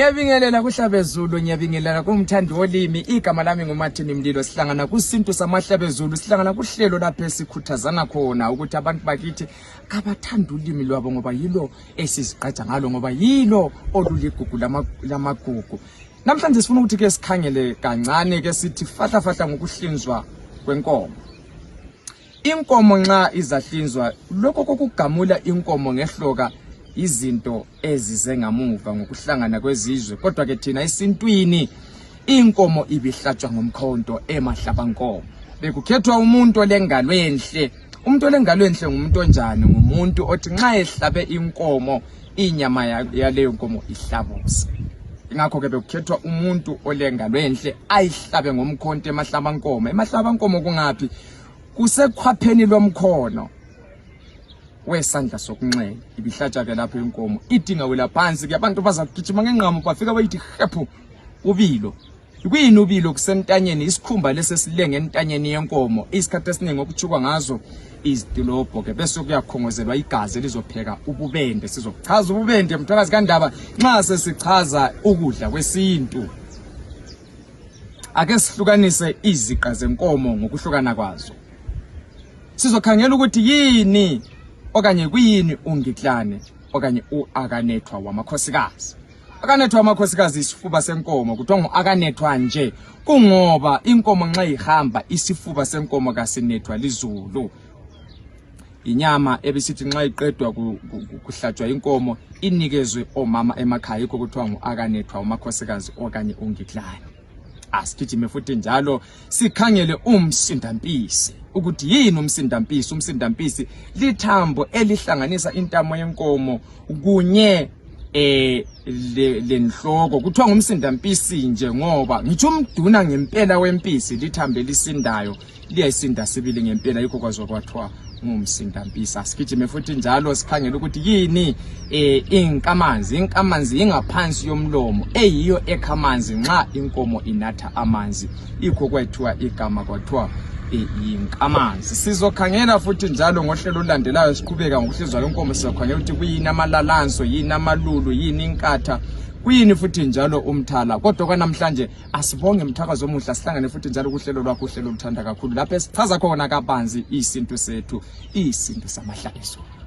Ngiyabingelela kuHlabezulu, ngiyabingelela kumthandi wolimi. Igama lami nguMartin Mlilo. Sihlangana kusintu samaHlabezulu, sihlangana kuhlelo lapho esikhuthazana khona ukuthi abantu bakithi abathanda ulimi lwabo ngoba yilo esizigqaja ngalo, ngoba yilo oluligugu lamagugu. Namhlanje sifuna ukuthi ke sikhangele kancane ke sithi fahla ngokuhlinzwa kwenkomo. Inkomo nxa izahlinzwa, lokho kokugamula inkomo ngehloka izinto ezize ngamuva ngokuhlangana kwezizwe, kodwa ke thina esintwini inkomo ibihlatshwa ngomkhonto emahlabankomo. Bekukhethwa umuntu olengalo enhle. Umuntu olengalo enhle ngumuntu onjani? Ngumuntu othi nxa ehlabe inkomo inyama yaleyo nkomo ihlabuze. Ingakho ke bekukhethwa umuntu olengalo enhle ayihlabe ngomkhonto emahlabankomo. Emahlabankomo kungaphi? Kusekhwapheni lomkhono wesandla sokunxele. Ibihlatshwa ke lapho inkomo idinga wela phansi ke abantu bazagijima ngenqamo bafika bayithi hephu ubilo. Kuyini ubilo? Kusentanyeni, isikhumba lesesilenge entanyeni yenkomo. Isikhathi esiningi okuchukwa ngazo izidilobho ke bese kuyakhongozelwa igazi elizopheka ububende. Sizochaza ububende mthakazi kaNdaba nxa sesichaza ukudla kwesintu. Ake sihlukanise iziqa zenkomo ngokuhlukana kwazo. Sizokhangela ukuthi yini okanye kuyini ungiklane okanye uakanethwa wamakhosikazi. Akanethwa wamakhosikazi isifuba senkomo. Kuthiwa nguakanethwa nje kungoba inkomo nxa ihamba isifuba senkomo kasinethwa lizulu. Inyama ebisithi nxa iqedwa kuhlatshwa inkomo inikezwe omama emakhaya, yikho kuthiwa nguakanethwa wamakhosikazi okanye ungiklane. Asigijime futhi njalo sikhangele umsindampisi ukuthi yini umsindampisi. Umsindampisi lithambo elihlanganisa intamo yenkomo kunye lenhloko. Kuthiwa ngumsindampisi nje ngoba ngitsho umduna ngempela wempisi lithambo elisindayo liyayisinda sibili ngempela, yikho kwazo kwathiwa ngumsindampisi. Asigijime futhi njalo sikhangele ukuthi yini inkamanzi. Inkamanzi ingaphansi yomlomo eyiyo ekhamanzi nxa inkomo inatha amanzi, yikho kwethiwa igama kwathiwa inkamanzi. Sizokhangela futhi njalo ngohlelo olulandelayo siqhubeka ngokuhlinzwa kwenkomo. Sizokhangela ukuthi kuyini amalalanso, yini amalulu, yini inkatha, kuyini futhi njalo umthala. Kodwa kwanamhlanje asibonge mthakazo omuhle, sihlangane futhi njalo kuhlelo lwakho, uhlelo oluthanda kakhulu lapho esichaza khona kabanzi isintu sethu, isintu samaHlabezulu.